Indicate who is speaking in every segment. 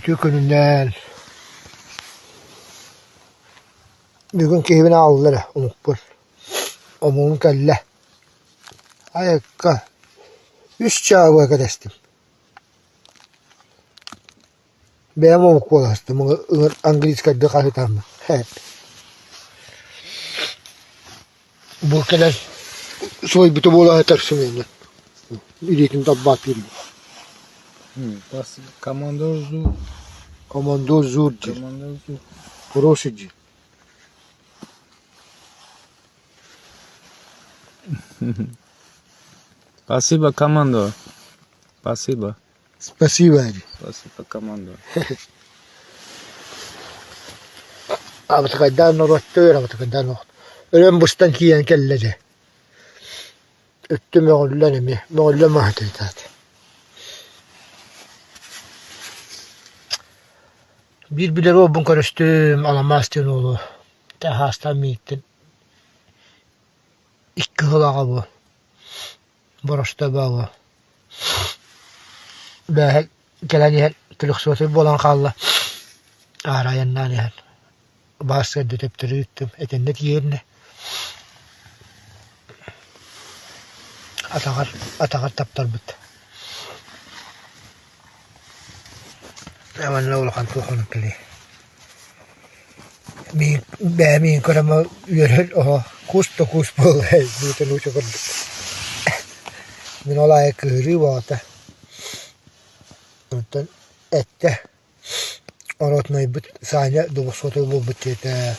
Speaker 1: Үтүө күнүнэн Бүгүн киһибин аҕалла эрэ омукпун. Омугум кэллэ. Айакка үс чаабыга кэтэстим. Бэйэм омук буолаастым английскайдыы хаһыытааммын Бу кэлэн суруйбута буола сытар сымыйанан илиитин тарбааттыыр
Speaker 2: Командор Зур.
Speaker 1: Командор Зур диир.
Speaker 2: Командор Зур.
Speaker 1: Хороший диир.
Speaker 2: Спасибо, командор. Спасибо.
Speaker 1: Спасибо диир.
Speaker 2: Спасибо, командор.
Speaker 1: Абытыкайдаан норуоттуур, абытыкайдаан норуот. Өлөн быстан киирэн кэллэ дьэ. Өттө мөҕүллэн эмиэ, мөҕүллэн маһытыытаата. Биир билэр уолбун көрүстүм, Аламаас диэн уолу. Таһаастаан миигиттэн икки сыл аҕа буол. Боростуобаҕа бээһэ кэлэн иһэн трехсотый буолан хаалла аара айаннаан иһэн баас эрдэ төптөрү ыыттым этэннэ тиийэннэ атаҕар атаҕар таптарбыт манна улахан туох оннук кэлиэ Миин бэйэ миин көрөм үөрэр оһо кус да кус буолла буутун уучу курдук Мин ол аайы кыыһырыы буолта Онтон эттэ Оротнойбут Саня двухсотый буолбут диэтэ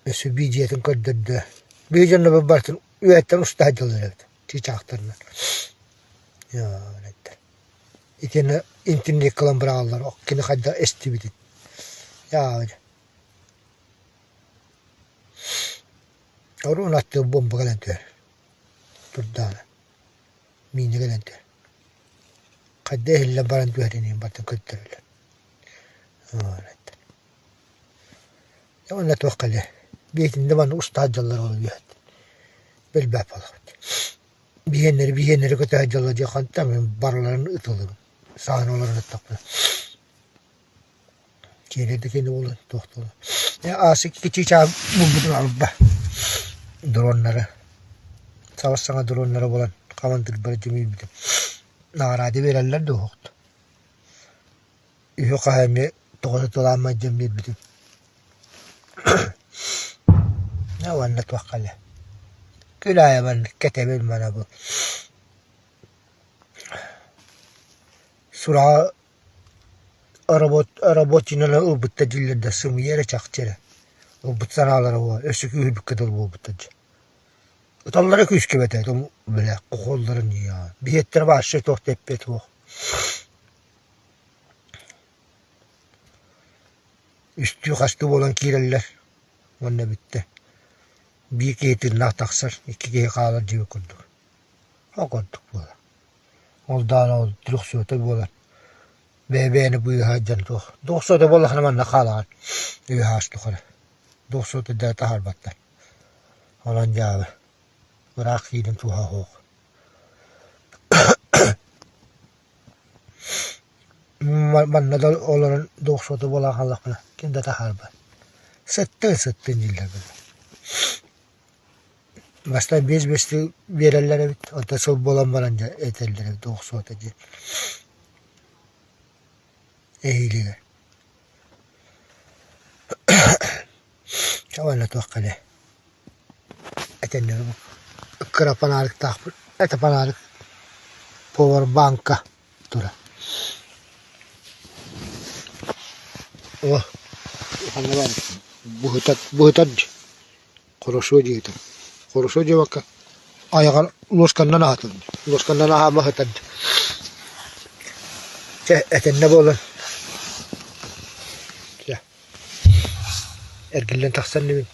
Speaker 1: Өссө биидьийэтин көрдөрдө Биһи дьоннорбут барытын үөһэттэн уста сылдьаллар эбит чыычаахтарынан Итиэннэ интернеккэ ылан быраҕаллар кини хайдах эстибитин Оруон аттыгар буомба кэлэн түһэр турдаҕына миинэ кэлэн түһэр хайдах иһиллэн баран түһэрин барытын көрдөрөллөр Уонна туох кэлиэ биэтиннэ манна уста сылдьаллар ол үөһэттэн билбэт буолабыт Биһиэннэри биһиэннэри көтө сылдьаллар дии хантан мин барыларын ытыллыбын сааны олорон ыттахпына киэнэ да киэнэ буолан туох да буолан Аасык чыычаах булбутун алба дроннары сабыс саҥа дроннары булан хамандыырбар дьимийбитим наҕараада биэрэллэр дуо уһукту Үһү хаһа эмиэ тоҕо сытылааммат диэн биэрбитим уонна туохха элэ күн аайы маннык кэтэбил манабыл сураҕа рабочийнан ылбыттар дииллэр да сымыйа эрэ чахчы эрэ ылбыт санаалара буолар өссө күүһүрбүккэ дылы буолбуттар дьэ ыталлара күүскэ эбэтэ бile хохуолларын биһиэттэрэ вообще туох да эппиэт суох Үстүү-хастыы буолан киирэллэр уонна бүттэ. Биир киһи тыыннаах тахсар, икки киһи хаалар диэбит курдук. Ол курдук буолар. Ол даҕаны ол трехсотай буолар. Бэйэ-бэйэни быыһа сылдьан туох. Двухсотай буоллахына манна хаалаҕын үөһэ тухары. Двухсотай да таһаарбаттар. Онон дьаабы. Ыраах киирэн туһа суох. Манна да олорон двухсота буолан хааллахпына ким да таһаарбат. Сыттын сыттын дииллэр буолла. Бастаан биэс биэстии биэрэллэр эбит, онтон сыл буолан баран дьэ этэллэр эбит двухсота диэн эһиилигэр. Чэ уонна туох кэлиэй Этэннэр кыра фонарыктаахпыт, это фонарик повербанка турар. О, ханна баар быһытар быһытар дии, хорошо диэтим. Хорошо диэбэккэ айаҕар луосканнан аһатар дии, луосканнан аһаама сытар дии. Чэ, этэннэ буолан. Чэ, эргиллэн тахсан ибин.